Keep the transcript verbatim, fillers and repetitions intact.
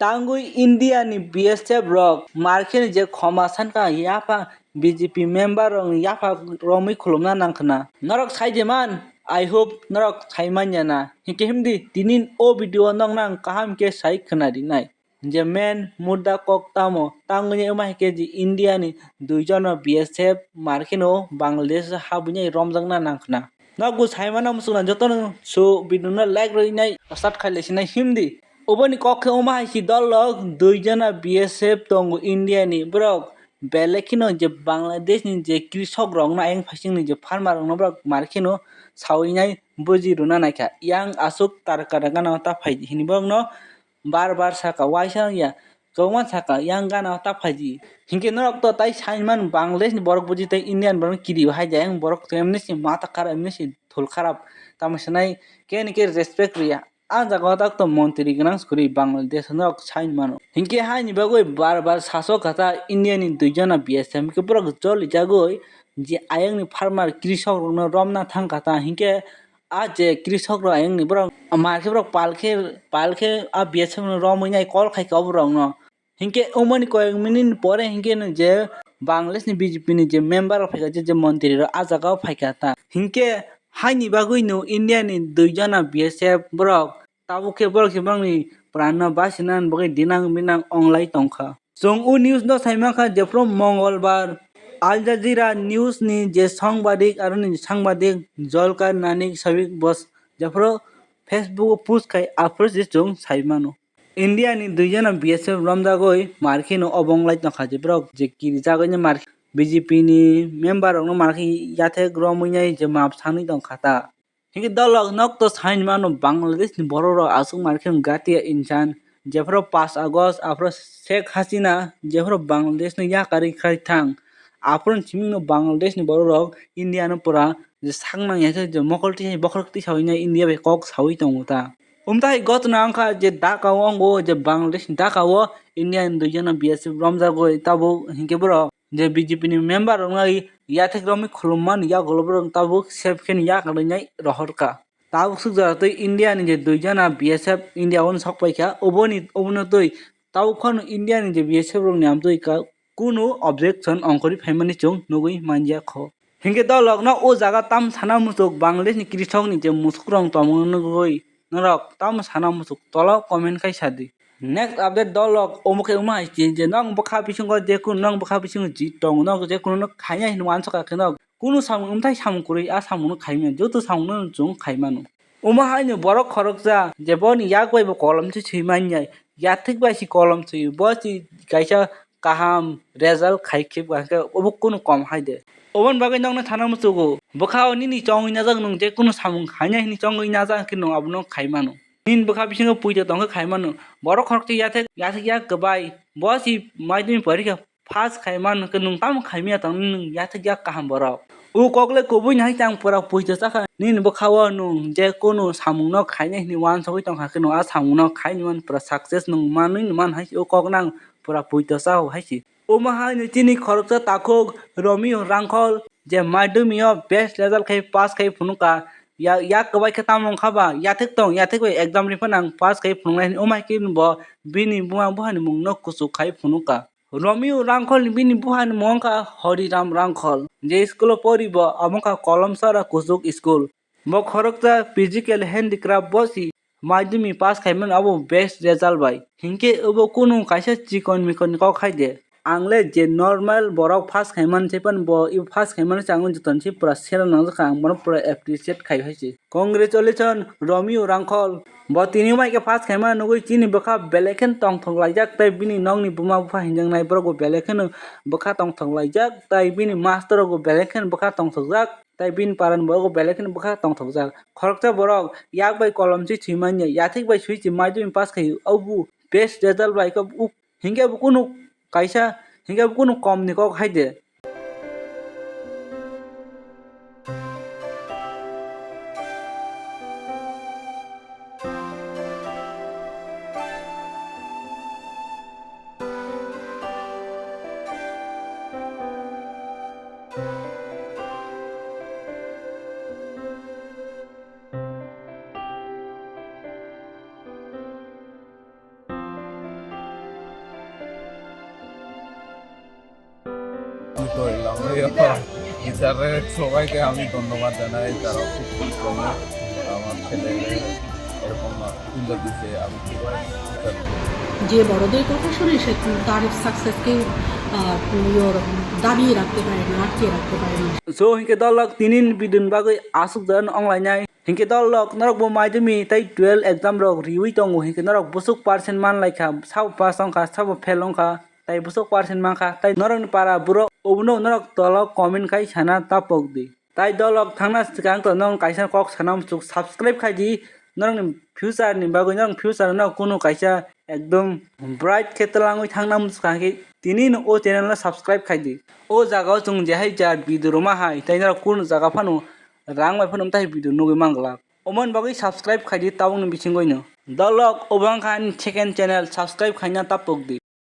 Tangwi India ni B S F rok markhe ni je khoma sankha yapha B J P member rok ni yapha romwi khulumna nangkhna. Norok sai de man, I hope norok sai manya na. Hinkhe himdi tinin o video o nokna ang kaham khe sai khna rinai. Je main mudda kok tamo, tangwi wngma hinkhe je India ni duijon no B S F markhe no Bangladesh habwinai romjakna nangkhna. Nokbo saimano muchungna jotono su video no like rwinai start khailaisinai himdi. Oboni kok khe wngma hai si dol rok duijon no B S F tongo India ni borok belai kheno je Bangladesh ni je krisok rok no ayang phaising ni je farmer rok no borok markhe no sawinai buji rwna naikha. Yang aswk tar kara gana ta phai hinwi borok no bar bar saka, waisa ya, kwbangma saka, yang gana ta phaidi. Hinkhe norok to tai sai man Bangladesh ni borok buji tei Indian borok kiri hai jai, ang borok to emni si mata kharap, emni si thul kharap, tamo sanai khe ni khe respect riya. A jaga o tak to montri gwnang se kwrwi Bangladesh norok sai mano. Hinkhe haini bagwi bar bar sasok kha ta India ni duijon B S F, hinkhe borok joli jagwi je ayang ni farmer krisok rok no romna thang kha ta, hinkhe a je krisok rok ayang ni borok mar khe borok pal khe pal khe a B S F no romwi nai call khai kha o borok no. Hinkhe omoni koyek minute ni pore hinkhe no je Bangladesh ni B J P ni je member rok phaikha je, je montri rok a jaga o phaikha ta. Hinkhe haini bagwi no India ni dui jona B S F borok tabuk khe borok se borok ni pran no bachina bagwi dinang minang onglai tongkha. Chwng o news no sai mankha jephru Mongolbar Al Jazeera News ni je sangbadik aro ni sangbadik Zolkar Nanik Sabik bos jephru Facebook o post khai aphuru se chwng sai mano. India ni dui jona B S F romjagwi markhe no obo onglai tongkha je borok je kirijagwi ni markhe B J P ni member rok no markhe yathek romwi nai je map sanwi tongkha ta. Hinkhe dolok nok to saini mano Bangladesh ni borok rok aswk markhe gatia insan jephru pash August aphuru Sheikh Hasina jephru Bangladesh no yakarwi khai thang aphuru simi no Bangladesh ni borok rok India no pura je sak nang ya khe je mokol twi bokhorok twi sawi nai India bai kok sawi tongo ta. Umtai gotna wngkha je Dhaka o, ongo je Bangladesh ni Dhaka o India ni dui jona B S F romjagwi tabuk hinkhe borok je B J P ni member rok no yathek romwi khulum mani yagulo borok tabuk safe khe ni yakarwi nai rohorkha. Tabuk swk jora twi India ni je dui jona B S F India o sok paikha, oboni obono twi tabuk phano India ni je B S F rok ni amtwi ka kunu objection ongkhorwi phaimani chwng nugwi manya kho. Hinkhe dolok no o jaga tam sana muchuk Bangladesh ni krisok ni je muchuk rok tongmung nugwi norok tam sana muchuk tolo comment khai sadi. Next update dolok omo khe wngma hai se je nong bwkha bisingo je kunu nong bwkha bisingo ji tongo nong je kunu no khaina hinwi uansukha khe no kunu samung wngthai samung kwrwi a samung no khaimani joto samung no chwng khaimano. Omo haino borok khoroksa je boni yak bai bo kolom se swi manya, yathek bai se kolom swi bo se kaisa kaham result khai khe ba khe obo kunu kom hai de. Oboni bagwi nokno sana muchugo bwkha o nini chongwi najak nwng je kunu samung khaina hinwi chongwi najak khe nwng abono khai mano. Nini bwkha bisingo puito tongkhe khai mano. Borok khoroksa yathek yathek yak kwbai bo se maidumi porikha pass khai mano khe nwng tamo khai manya tong nwng yathek yak kaham borok. O kok le kubui nai tang pura puito chakha nini bwkha o nwng je kunu samung no khaina hinwi uansugwi tongkha khe nwng a samung no khaini man pura success nwng manwi man hai se o kok nang pura puito chao hai se. Omo hai no chini khoroksa takhuk Romeo Rangkhol je madhyamik o best result khai pass khai phunukha. Ya, yak kwbai khe tamo wngkha ba, yathek tong, yathek bai exam ri phano ang pass khai phunuknai hinwi. Omo hai khe bo bini buma buphani mung no kuchuk khai phunukha. Romeo Rangkhol ni bini buphani mung wngkha Hariram Rangkhol, je school o pori bo, abo wngkha Kolomsara Kuchuk School. Bo khoroksa physical handicraft bo si madhyamik pass khaimani abo best result bai. Hinkhe obo kunu kaisa chikon mikon ni kok hai de. Ang le je normal borok pass khaimani se phano bo ebo pass khaimani se ang jotono se pura sera nangjakha, ang bono pura appreciate khai hai se. Congratulations Romeo Rangkhol. Bo tini mai khe pass khaimani nugwi chini bwkha belai kheno tongthok laijak tei bini nokni buma bupha hinjaknai borok bo belai kheno bwkha tongthok laijak tei bini master rok bo belai kheno bwkha tongthokjak. Tai bini paran borok belai kheno bwkha tongthokjak. Khoroksa borok yak bai kolom se swi manya, yathek bai swi se madhyamik pass khai o bu best result bai khe uk hinkhe bo kunu kaisa hinkhe bo kunu kom ni kok hai de. তো এই লম্বা ইয়ে তো, টিচাররে সবাইকে আমি ধন্যবাদ জানাই, তারা খুব পরিশ্রমী আমার ছেলেকে এরকম সুন্দর দিচ্ছে, আমি খুবই কৃতজ্ঞ। যে বড়দের কথা শুনে সে তার সাকসেসকে, আহ, ইয়ে দাবিয়ে রাখতে পারে না, আটকে রাখতে পারে না। So, hinkhe dolok tinin bidun bagwi aswk jan onglainai. Hinkhe dolok norok bo maidumi tei twelve exam rok riwi tongo, hinkhe norok bwswk percent manlaikha, sabo pass wngkha, sabo fail wngkha, tei bwswk percent mankha, tei norokni para borok obono norok tolo comment khai sana tapok di. Tai dolok thangna swkang to nong kaisa kok sana muchuk subscribe khai di, norokni future ni bagwi, norokni future no kunu kaisa ekdom bright khe twlangwi thangna muchuk kha khe tini no o channel no subscribe khai di. O jaga o chwng je hai jar video rwma hai, tai norok kunu jaga phano rang bai phano tai video nugwi manglak. Omoni bagwi subscribe khai di tabukni bisingwi no. Dolok obo wngkha ani second channel, subscribe khaina tapok di.